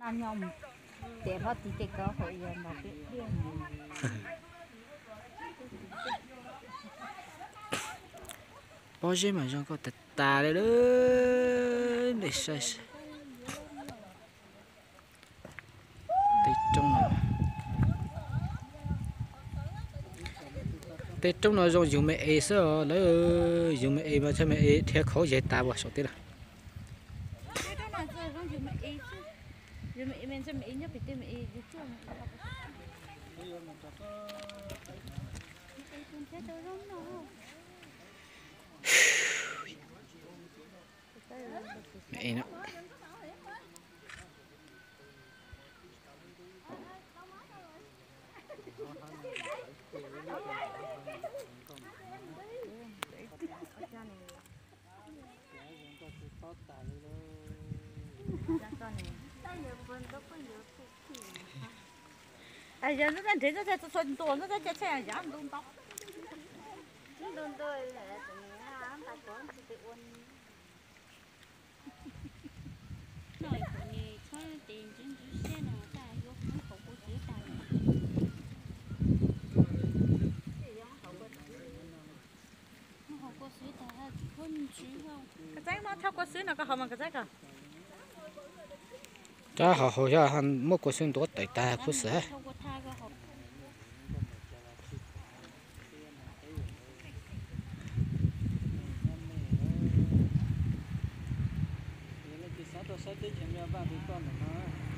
Nyob mus tias hlob txiv tej ko hauv yog npog pliaj pliaj. Pob zeb mas zoo nkauj tas tas li lawm. Tej roob no, tej roob no zoo yug me es xwb os lawm. Yug me es mas txhaj me es dhia khaub zes tas ua saum teb lawm. Yog ntawd nrhiav ntawd txhua ntua ntawd txhua txhua yav ntu ntau. Koj txeeb muab thawb kua xwb no koj haus mas koj txeeb ko. Tab haus haus yog muab kua xwb ntuav tawm tag khuv xim. Xav tuaj saib teb chaws Nyab Laj li koj ntawm no.